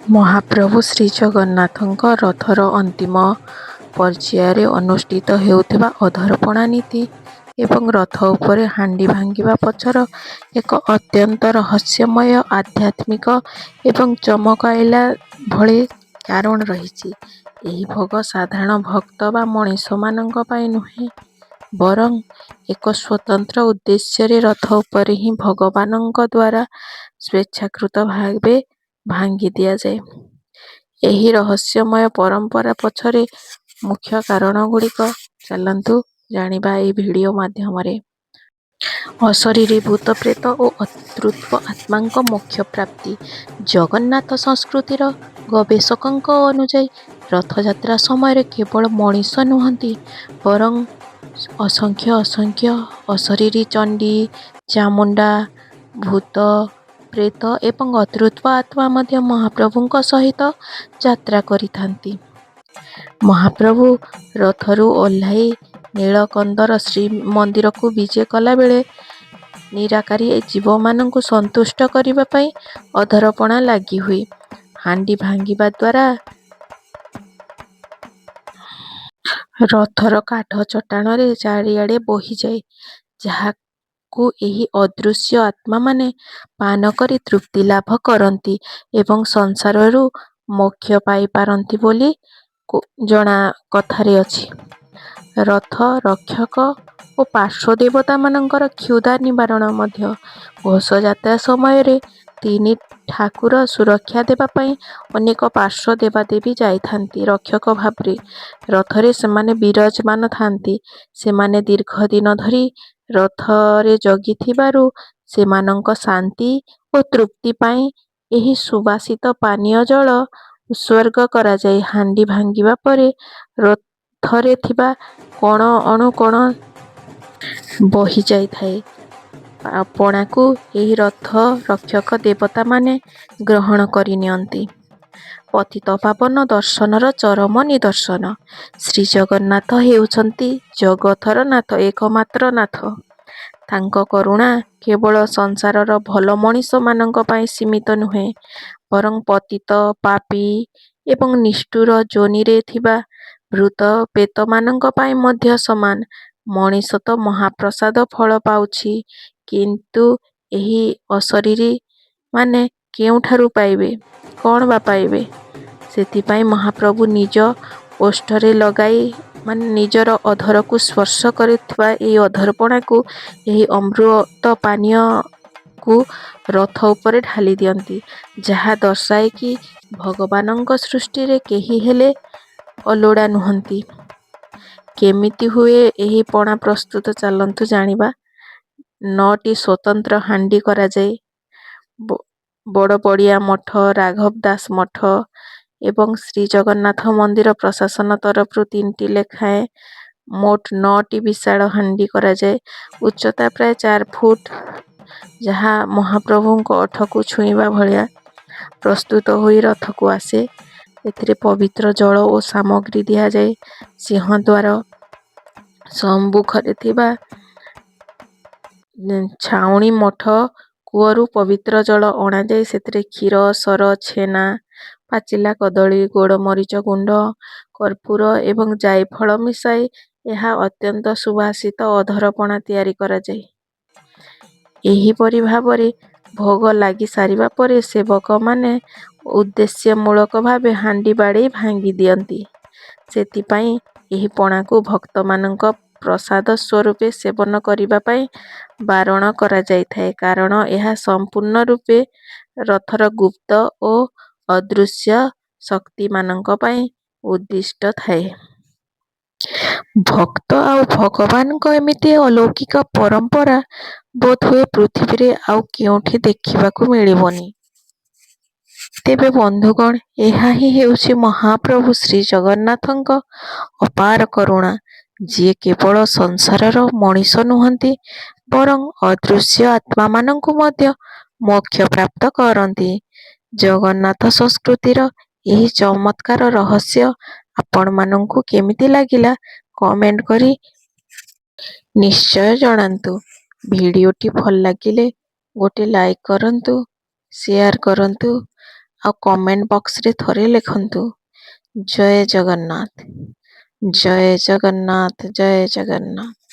ମହାପ୍ରଭୁ ଶ୍ରୀଜଗନ୍ନାଥଙ୍କ ରଥର ଅନ୍ତିମ ପର୍ଯ୍ୟାୟରେ ଅନୁଷ୍ଠିତ ହେଉଥିବା ଅଧରପଣା ନୀତି ଏବଂ ରଥ ଉପରେ ହାଣ୍ଡି ଭାଙ୍ଗିବା ପଛର ଏକ ଅତ୍ୟନ୍ତ ରହସ୍ୟମୟ, ଆଧ୍ୟାତ୍ମିକ ଏବଂ ଚମକାଇଲା ଭଳି କାରଣ ରହିଛି। ଏହି ଭୋଗ ସାଧାରଣ ଭକ୍ତ ବା ମଣିଷମାନଙ୍କ ପାଇଁ ନୁହେଁ, ବରଂ ଏକ ସ୍ୱତନ୍ତ୍ର ଉଦ୍ଦେଶ୍ୟରେ ରଥ ଉପରେ ହିଁ ଭଗବାନଙ୍କ ଦ୍ୱାରା ସ୍ୱେଚ୍ଛାକୃତ ଭାବେ ଭାଙ୍ଗି ଦିଆଯାଏ। ଏହି ରହସ୍ୟମୟ ପରମ୍ପରା ପଛରେ ମୁଖ୍ୟ କାରଣଗୁଡ଼ିକ ଚାଲନ୍ତୁ ଜାଣିବା ଏହି ଭିଡ଼ିଓ ମାଧ୍ୟମରେ। ଅଶରୀରୀ ଭୂତ, ପ୍ରେତ ଓ ଅତୃପ୍ତ ଆତ୍ମାଙ୍କ ମୋକ୍ଷ ପ୍ରାପ୍ତି। ଜଗନ୍ନାଥ ସଂସ୍କୃତିର ଗବେଷକଙ୍କ ଅନୁଯାୟୀ, ରଥଯାତ୍ରା ସମୟରେ କେବଳ ମଣିଷ ନୁହଁନ୍ତି, ବରଂ ଅସଂଖ୍ୟ ଅସଂଖ୍ୟ ଅଶରୀରୀ ଚଣ୍ଡୀ, ଚାମୁଣ୍ଡା, ଭୂତ, ପ୍ରେତ ଏବଂ ଅତୃପ୍ତ ଆତ୍ମା ମଧ୍ୟ ମହାପ୍ରଭୁଙ୍କ ସହିତ ଯାତ୍ରା କରିଥାନ୍ତି। ମହାପ୍ରଭୁ ରଥରୁ ଓହ୍ଲାଇ ନୀଳକନ୍ଦର ଶ୍ରୀମନ୍ଦିରକୁ ବିଜେ କଲାବେଳେ ନିରାକାରୀ ଜୀବମାନଙ୍କୁ ସନ୍ତୁଷ୍ଟ କରିବା ପାଇଁ ଅଧରପଣା ଲାଗି ହୁଏ। ହାଣ୍ଡି ଭାଙ୍ଗିବା ଦ୍ୱାରା ରଥର କାଠ ଚଟାଣରେ ଚାରିଆଡ଼େ ବୋହିଯାଏ, ଯାହାକୁ ଏହି ଅଦୃଶ୍ୟ ଆତ୍ମାମାନେ ପାନ କରି ତୃପ୍ତି ଲାଭ କରନ୍ତି ଏବଂ ସଂସାରରୁ ମୋକ୍ଷ ପାଇପାରନ୍ତି ବୋଲି ଜଣା କଥାରେ ଅଛି। ରଥ ରକ୍ଷକ ଓ ପାର୍ଶ୍ୱ ଦେବତାମାନଙ୍କର କ୍ଷୁଧା ନିବାରଣ ମଧ୍ୟ। ଘୋଷଯାତ୍ରା ସମୟରେ ତିନି ଠାକୁର ସୁରକ୍ଷା ଦେବା ପାଇଁ ଅନେକ ପାର୍ଶ୍ୱ ଦେବାଦେବୀ ଯାଇଥାନ୍ତି ରକ୍ଷକ ଭାବରେ। ରଥରେ ସେମାନେ ବିରାଜମାନ ଥାନ୍ତି। ସେମାନେ ଦୀର୍ଘ ଦିନ ଧରି ରଥରେ ଜଗିଥିବାରୁ ସେମାନଙ୍କ ଶାନ୍ତି ଓ ତୃପ୍ତି ପାଇଁ ଏହି ସୁବାସିତ ପାନୀୟ ଜଳ ଉତ୍ସର୍ଗ କରାଯାଏ। ହାଣ୍ଡି ଭାଙ୍ଗିବା ପରେ ରଥରେ ଥିବା କଣ ଅଣୁକଣ ବହିଯାଇଥାଏ। ପଣାକୁ ଏହି ରଥ ରକ୍ଷକ ଦେବତାମାନେ ଗ୍ରହଣ କରିନିଅନ୍ତି। ପତିତପାବନ ଦର୍ଶନର ଚରମ ନିଦର୍ଶନ। ଶ୍ରୀଜଗନ୍ନାଥ ହେଉଛନ୍ତି ଜଗତର ନାଥ, ଏକମାତ୍ର ନାଥ। ତାଙ୍କ କରୁଣା କେବଳ ସଂସାରର ଭଲ ମଣିଷମାନଙ୍କ ପାଇଁ ସୀମିତ ନୁହେଁ, ବରଂ ପତିତ, ପାପୀ ଏବଂ ନିଷ୍ଠୁର ଯୋନିରେ ଥିବା ଭୂତ ପ୍ରେତମାନଙ୍କ ପାଇଁ ମଧ୍ୟ ସମାନ। ମଣିଷ ତ ମହାପ୍ରସାଦ ଫଳ ପାଉଛି, କିନ୍ତୁ ଏହି ଅଶରୀରୀମାନେ କେଉଁଠାରୁ ପାଇବେ, କ'ଣ ବା ପାଇବେ? ସେଥିପାଇଁ ମହାପ୍ରଭୁ ନିଜ ଓଷ୍ଠରେ ଲଗାଇ, ମାନେ ନିଜର ଅଧରକୁ ସ୍ପର୍ଶ କରୁଥିବା ଏହି ଅଧରପଣାକୁ, ଏହି ଅମୃତ ପାନୀୟକୁ ରଥ ଉପରେ ଢାଳି ଦିଅନ୍ତି, ଯାହା ଦର୍ଶାଏ କି ଭଗବାନଙ୍କ ସୃଷ୍ଟିରେ କେହି ହେଲେ ଅଲୋଡ଼ା ନୁହନ୍ତି। କେମିତି ହୁଏ ଏହି ପଣା ପ୍ରସ୍ତୁତ, ଚାଲନ୍ତୁ ଜାଣିବା। 9ଟି ସ୍ୱତନ୍ତ୍ର ହାଣ୍ଡି କରାଯାଏ। ବଡ଼ପଡ଼ିଆ ମଠ, ରାଘବ ଦାସ ମଠ ଏବଂ ଶ୍ରୀ ଜଗନ୍ନାଥ ମନ୍ଦିର ପ୍ରଶାସନ ତରଫରୁ 3ଟି ଲେଖାଏଁ ମୋଟ 9ଟି ବିଶାଳ ହାଣ୍ଡି କରାଯାଏ। ଉଚ୍ଚତା ପ୍ରାୟ 4 ଫୁଟ, ଯାହା ମହାପ୍ରଭୁଙ୍କ ଓଠକୁ ଛୁଇଁବା ଭଳିଆ ପ୍ରସ୍ତୁତ ହୋଇ ରଥକୁ ଆସେ। ଏଥିରେ ପବିତ୍ର ଜଳ ଓ ସାମଗ୍ରୀ ଦିଆଯାଏ। ସିଂହଦ୍ୱାର ସମ୍ମୁଖରେ ଥିବା ଛାଉଣି ମଠ କୂଅରୁ ପବିତ୍ର ଜଳ ଅଣାଯାଇ ସେଥିରେ କ୍ଷୀର, ସର, ଛେନା, ପାଚିଲା କଦଳୀ, ଗୋଲମରିଚ ଗୁଣ୍ଡ, କର୍ପୂର ଏବଂ ଜାଇଫଳ ମିଶାଇ ଏହା ଅତ୍ୟନ୍ତ ସୁବାସିତ ଅଧରପଣା ତିଆରି କରାଯାଏ। ଏହିପରି ଭାବରେ ଭୋଗ ଲାଗି ସାରିବା ପରେ ସେବକମାନେ ଉଦ୍ଦେଶ୍ୟମୂଳକ ଭାବେ ହାଣ୍ଡି ବାଡ଼େଇ ଭାଙ୍ଗି ଦିଅନ୍ତି। ସେଥିପାଇଁ ଏହି ପଣାକୁ ଭକ୍ତମାନଙ୍କ ପ୍ରସାଦ ସ୍ୱରୂପେ ସେବନ କରିବା ପାଇଁ ବାରଣ କରାଯାଇଥାଏ, କାରଣ ଏହା ସମ୍ପୂର୍ଣ୍ଣ ରୂପେ ରଥର ଗୁପ୍ତ ଓ ଅଦୃଶ୍ୟ ଶକ୍ତିମାନଙ୍କ ପାଇଁ ଉଦ୍ଦିଷ୍ଟ ଥାଏ। ଭକ୍ତ ଆଉ ଭଗବାନଙ୍କ ଏମିତି ଅଲୌକିକ ପରମ୍ପରା ବୋଧହୁଏ ପୃଥିବୀରେ ଆଉ କେଉଁଠି ଦେଖିବାକୁ ମିଳିବନି। ତେବେ ବନ୍ଧୁଗଣ, ଏହା ହିଁ ହେଉଛି ମହାପ୍ରଭୁ ଶ୍ରୀଜଗନ୍ନାଥଙ୍କ ଅପାର କରୁଣା, ଯିଏ କେବଳ ସଂସାରର ମଣିଷ ନୁହନ୍ତି, ବରଂ ଅଦୃଶ୍ୟ ଆତ୍ମାମାନଙ୍କୁ ମଧ୍ୟ ମୋକ୍ଷ ପ୍ରାପ୍ତ କରନ୍ତି। ଜଗନ୍ନାଥ ସଂସ୍କୃତିର ଏହି ଚମତ୍କାର ରହସ୍ୟ ଆପଣମାନଙ୍କୁ କେମିତି ଲାଗିଲା, କମେଣ୍ଟ କରି ନିଶ୍ଚୟ ଜଣାନ୍ତୁ। ଭିଡ଼ିଓଟି ଭଲ ଲାଗିଲେ ଗୋଟେ ଲାଇକ୍ କରନ୍ତୁ, ସେୟାର କରନ୍ତୁ। ଆଉ କମେଣ୍ଟ ବକ୍ସରେ ଥରେ ଲେଖନ୍ତୁ ଜୟ ଜଗନ୍ନାଥ। ଜୟ ଜଗନ୍ନାଥ, ଜୟ ଜଗନ୍ନାଥ।